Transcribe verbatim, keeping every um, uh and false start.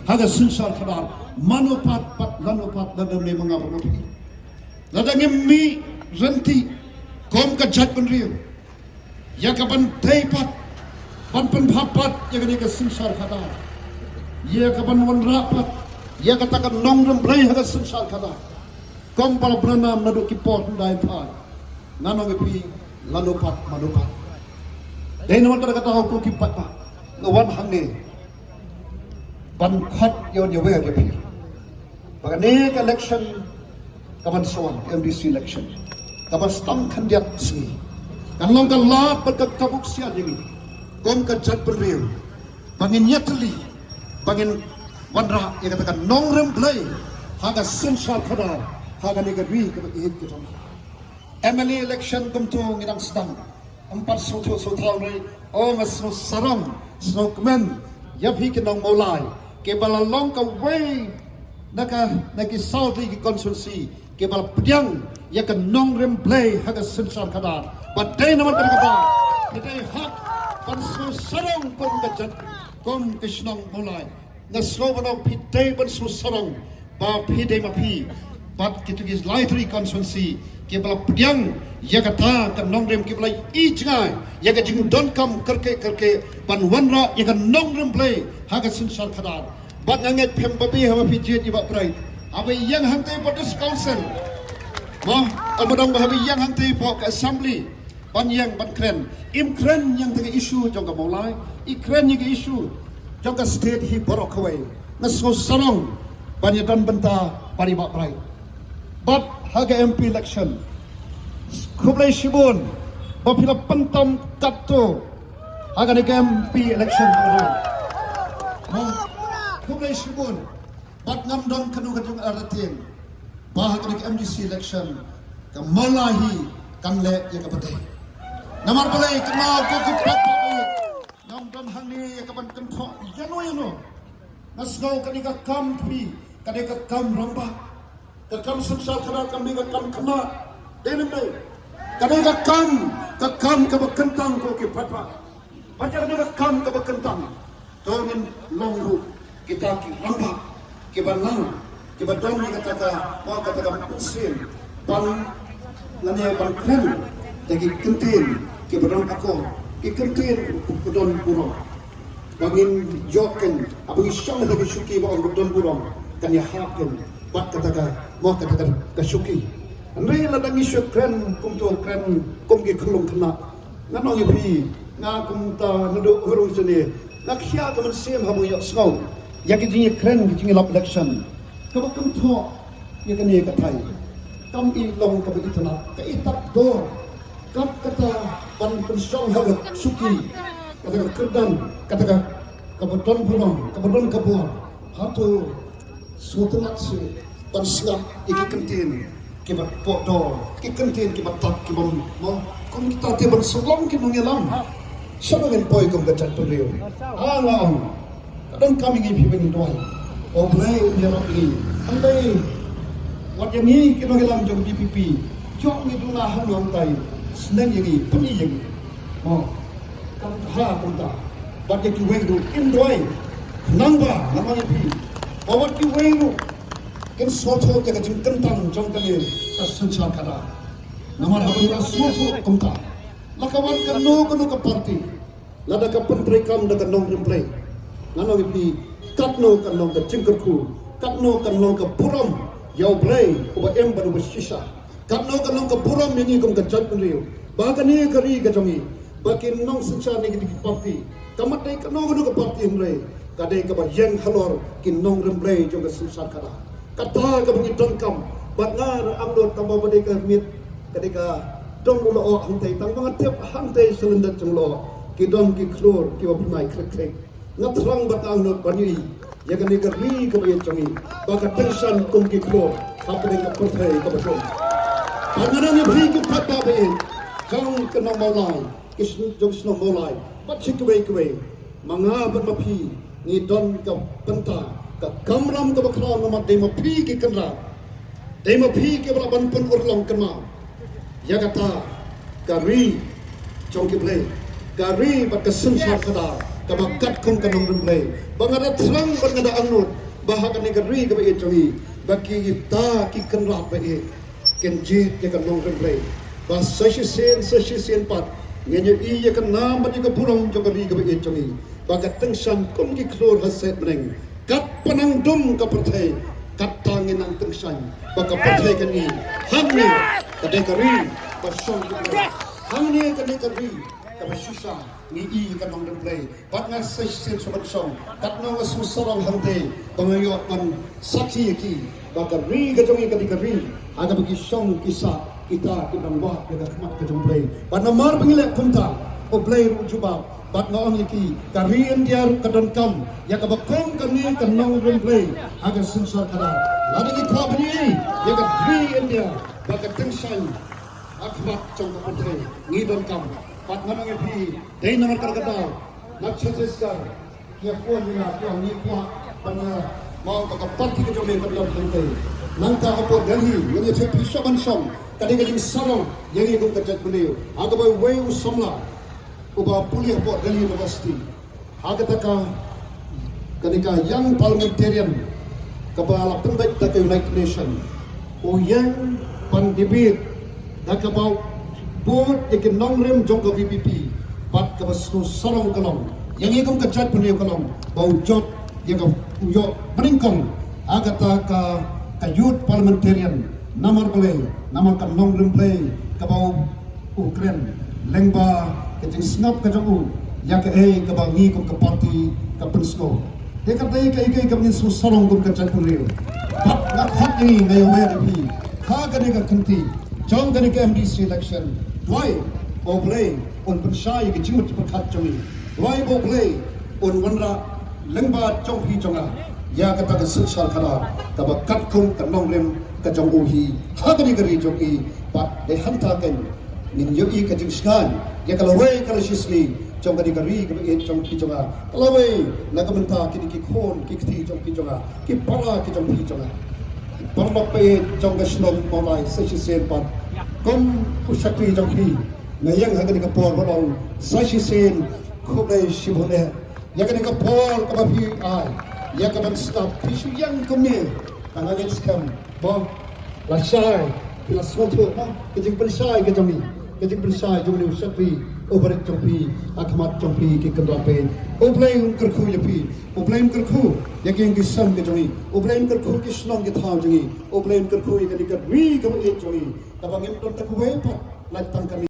ha ka synshar khadar, mano pat pat lano pat lada mei ma nga bad ma phi. Lada ngim mih ryntih kum ka jaitbynriew ïa ka ban tei pat, ban pynbha pat ïa kane ka synshar khadar, ïa ka ban wanrah pat ïa kata ka nongrim Blei ha ka synshar khadar, kum ba la bynrap naduh ki por hyndai thymmai. Ngan ong ïa phi, lano pat mano pat. Dei namar kata ka daw ko ki paidbah, nga wan hangne ban khot ïa u ïa wer ïa phi ba kane ka election ka ban sa wan, ka M D C election, ka ban sa tang khyndiat sngi, kan long ka lad bad ka kabuk sian ïa ngi kum ka jaitbynriew, ba ngin ïatylli, ba ngin wanrah ïa kata ka nongrim Blei ha ka synshar khadar, ha kane ka ri kaba ïeit ka jong ngi. M L A election kumto ngi dang sdang. Ym pat sngewthuh sngewthaw re, o nga sngew sarong, sngewkmen ïa phi ki nong Mawlai kiba la long kawei na ka, na ki saw tylli ki constituency kiba la pdiang ïa ka nongrim Blei ha ka synshar khadar. Bad dei namar kata ka daw phi dei hok ban sngew sarong kum ka jait, kum ka shnong Mawlai. Nga sngew ban ong phi dei ban sngew sarong ba phi dei ma phi bad kito ki lai tylli constituency kiba la pdiang ïa kata ka nongrim, kiba la ïohi jngai ïa ka jingdonkam kyrkieh kyrkieh ban wanrah ïa ka nongrim Blei ha ka synshar khadar. Bad nga ngeit phi ym babe haba phi jied ïa i Bah Bright haba i ïeng hangtei hapoh District Council, mo, ym dang ba haba i ïeng hangtei hapoh ka Assembly ban ïeng ban kren. Im kren ïa kata ka issue jong ka Mawlai, i kren ïa ka issue jong ka state hi baroh kawei. Nga sngew sarong ban ïadon bynta bad i Bah Bright. Bad ha ka M P election, khublei shibun ba phi la pyntam katto ha kane ka M P election. Khublei shibun. Bad ngam don kano ka jingartatien ba ha kane ka M D C election ka Mawlai hi kan leh ïa kaba dei. Namar balei? Kynmaw ko ki paidbah, ngam don hangne ïa kaban kynthoh ïano ïano. Nga sngew kane ka kam phi ka dei ka kam rangbah. Ka kam synshar khadar kam dei ka kam khynnah, dei ne ym dei? Ka dei ka kam, ka kam kaba kyntang ko ki paidbah. Bad ïa kane ka kam kaba kyntang, to ngin long ruh kita ki rangbah kiba nang, kiba don ïa kata ka, mo, kata ka mynsiem ban, lane ban kren da ki kyntien kiba don akor, ki kyntien kiba don burom. Ba ngin ïoh ken, haba ngi shong ha ki shuki, ba ong ba don burom, kan ïahap ken bad kata ka, mo, kata ka, ka shuki. Hynrei lada ngi shu kren kumto, kren kum ki khyllung khynnah, ngan ong ïa phi, nga kumta naduh nga rung shane, nga khia ka mynsiem haba nga ïohsngew ïa ki jingïakren, ki jingïalap election. Kaba kynthoh ïa kane ka thaiñ, kam i long kaba itynnad, ka itynnad dor. Kat kata ban pynshong ha ka shuki, kata ka kyrdan, kata ka, kaba don burom, kaba don ka bor. Hato sngewtynnad shuh ban sngap ïa ki kyntien kiba poh dor, ki kyntien kiba tap, kiba, mo, kum kita te ban sngewlong ki nongïalam. Shano ngin poi kum ka jaitbynriew? Ha, nga ong, ka donkam ïa ngi phi ba ngin duwai. O Blei, un ïarap ïa ngi. Hangtai, wat ïa ngi ki nongïalam jong VPP, jong ngi duna hangno hangtai, sneng ïa ngi, pyni ïa ngi. Mo, kam ha kumta. Bad ïa kiwei ruh kin duwai. Nangba, namar ïa phi, ba wat kiwei ruh kin sngewthuh ïa ka jingkyntang jong kane ka synshar khadar. Namar haba ngi la sngewthuh kumta, la ka wan kano kano ka party, lada ka pyntreikam da ka nongrim Blei, ngan ong ïa phi, katno kan long ka jingkyrkhu, katno kan long ka burom ïa U Blei uba im bad uba shisha. Katno kan long ka burom ïa ngi kum ka jaitbynriew, ba kane ka ri ka jong ngi, ba ki nongsynshar ne ki dei ki party, ka mat dei kano kano ka party, hynrei ka dei kaba ïeng halor ki nongrim Blei jong ka synshar khadar. Kata kaba ngi donkam. Bad nga ruh, ym don tang ba dei ka miet ka dei ka dong u lyoh hangtei, tang ba nga tip hangtei sha lyndet jong u lyoh ki don ki khlur kiba pynai khrik khrik. Nga thrang bad nga angnud ban ïohi ïa kane ka ri kaba ïeit jong ngi ba ka tyngshaiñ kum ki khlur hapdeng ka pyrthei kaba jong. Bad nga ong ïa phi ki paidbah ba ïeit jong ka nong Mawlai, ki sn-, jong shnong Mawlai bad shi kiwei kiwei, ma nga bad ma phi ngi don ka bynta, ka kamram kaba khraw, namar dei ma phi ki kynrad, dei ma phi kiba lah ban pynurlong kynmaw ïa kata ka ri jong ki Blei, ka ri bad ka synshar khadar, Kaba katkum ka nongrim Blei. Ba nga da thrang bad nga da angnud ba ha kane ka ri kaba ïeit jong ngi, ba kita ki kynrad ba ïeit kin jied ïa ka nongrim Blei. Ba sa shisien sa shisien pat ngin ïohi ïa ka nam bad ïa ka burom jong ka ri kaba ïeit jong ngi. Ba ka tyngshaiñ kum ki khlur ha shet bneng, kat ba nang dum ka pyrthei, kat ta ngin nang tyngshaiñ ba ka pyrthei kan i. Hangne ka dei ka ri ba shong, hangne ka dei ka ri kaba shisha. Ngi i ka nongrim Blei bad nga sa shisien shu ban shong katno nga shu sarong hangtei ba nga ïoh ban sakhi ïa ki ba ka ri ka jong ngi ka dei ka ri ha kaba ki shong ki sah kita ki ban wad ïa ka khmat ka jong Blei. Bad namar ba ngi leh kumta, U Blei ruh u jubab. Bad nga ong ïa ki, ka ri India ruh ka donkam ïa kaba kum kane ka nongrim Blei ha ka synshar khadar. Lada ngi kwah ban ïohi ïa ka ri India ba ka tyngshaiñ ha khmat jong ka pyrthei, ngi donkam. Bad nga ong ïa phi, dei namar kata ka daw na Chhattisgarh ki ïa phone ïa nga, ki ong ngi kwah ban ïa mong ba ka party ka jong me kan don hangtei. Nangta hapoh Delhi ngan ïathuh phi, sha ban shong, ka dei ka jingsarong ïa ngi kum ka jaitbynriew. Ha kaba uwei u samla uba pule hapoh Delhi University, ha kata ka, kane ka Young Parliamentarian kaba la pynbeit da ka United Nation, u ïeng ban debate da kaba bud ïa ki nongrim jong ka V P P bad kaba sngewsarong ka long ïa ngi kum ka jaitbynriew, ka long ba u jop ïa ka, u ïoh banyngkong ha kata ka, ka Youth Parliamentarian. Namar balei? Namar ka nongrim Blei kaba u u kren lyngba ka jingsngap ka jong u ïa kaei kaba ngi kum ka party ka pynsngew. Te ka dei kaei kaei kaba ngin sngewsarong kum ka jaitbynriew. Bad nga khot ïa ngi, nga ïawer ïa phi ha kane ka kynti jong kane ka M D C election. Duwai ba U Blei un pynshai ïa ka jingmut jingpyrkhat jong ngi. Duwai ba U Blei un wanrah lyngba jong phi jong nga ïa kata ka synshar khadar kaba katkum ka nongrim ka jong u hi ha kane ka ri jong ngi. Bad dei hangta kein ngin ïohi ka jingshngaiñ ïa ka lawei ka lashisngi jong kane ka ri kaba ïeit jong phi jong nga. Ka lawei na ka bynta kine ki khun ki kti jong phi jong nga, ki para ki jong phi jong nga, ki paralok ba ïeit jong ka shnong Mawlai. Sa shisien pat kum u shakri jong phi, nga ïeng ha kane ka por ban ong sa shisien khublei shibun eh ïa kane ka por kaba phi ai ïa ka ban sngap. Phi shu ïeng kumne, tang ha kane ka skhem ba lashai phi la sngewthuh ba ka jingpynshai ka jong ngi, ka jingpynshai jong une u shakri u barit jong phi ha khmat jong phi ki kynrad ba ïeit. U Blei un kyrkhu ïa phi, U Blei un kyrkhu ïa ki ïing ki sem ka jong ngi, U Blei un kyrkhu ki shnong ki thaw jong ngi, U Blei un kyrkhu ïa kane ka ri kaba ïeit jong ngi. Kaba ngim don ta kawei pat lait tang kane.